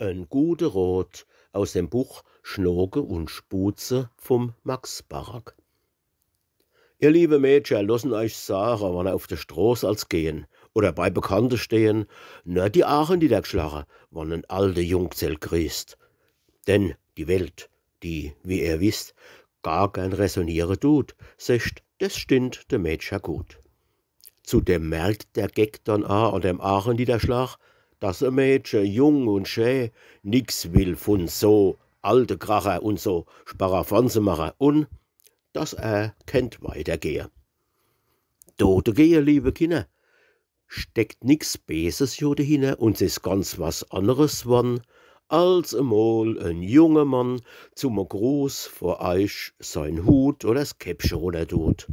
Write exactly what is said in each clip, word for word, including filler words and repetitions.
En gute Rot aus dem Buch Schnoke un Schbuhze vum Max Barack. Ihr liebe Mädcher, lossen eich sage, wann er uf de Stroß als gehen oder bei Bekannte stehen, nur die Aache niedergschlage, wann en alte Junggesell grießt. Denn die Welt, die, wie er wisst, gar gern räsoniere tut, secht, des stinnt de Mädcher gut. Zudem merkt der Geck dann a an dem Aacheniederschlag, dass e Mädche jung un schä nix will vun so alte Kracher un so Sparrafanzemacher un dass er kennt weitergehe. Dodegehe, liebe Kinner, steckt nix Beses jo dehinner un s is ganz was anneres, wann als emol en junge Mann zum Gruß vor eich sein Hut oder s Käppche runner tut.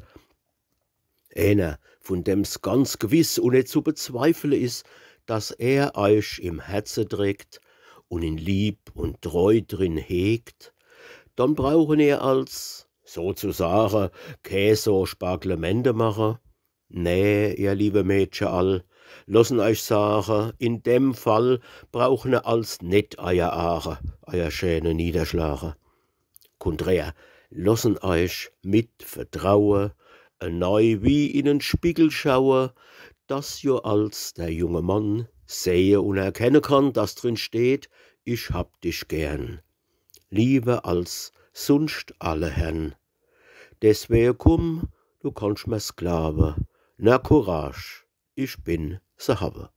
Eener, vun dem s ganz gewiss un net zu bezweifle is, dass er eich im Herze trägt un in Lieb un Treu drin hegt, dann brauchen er als, so zu sage, kä so Sparglemente mache. Nee, ihr liebe Mädche all, lossen eich sage, in dem Fall brauchen er als net eier Aache, eier schäne Niederschlage. Kunträr, lossen eich mit Vertraue enei wie in en Spiegel schaue, dass jo als der junge Mann sehe un erkenne kann, dass drin steht: Ich hab dich gern, liewer als sunscht alle Herrn. Deswege kumm, du kannst mer's glaawe, na Courage, ich bin se hawe.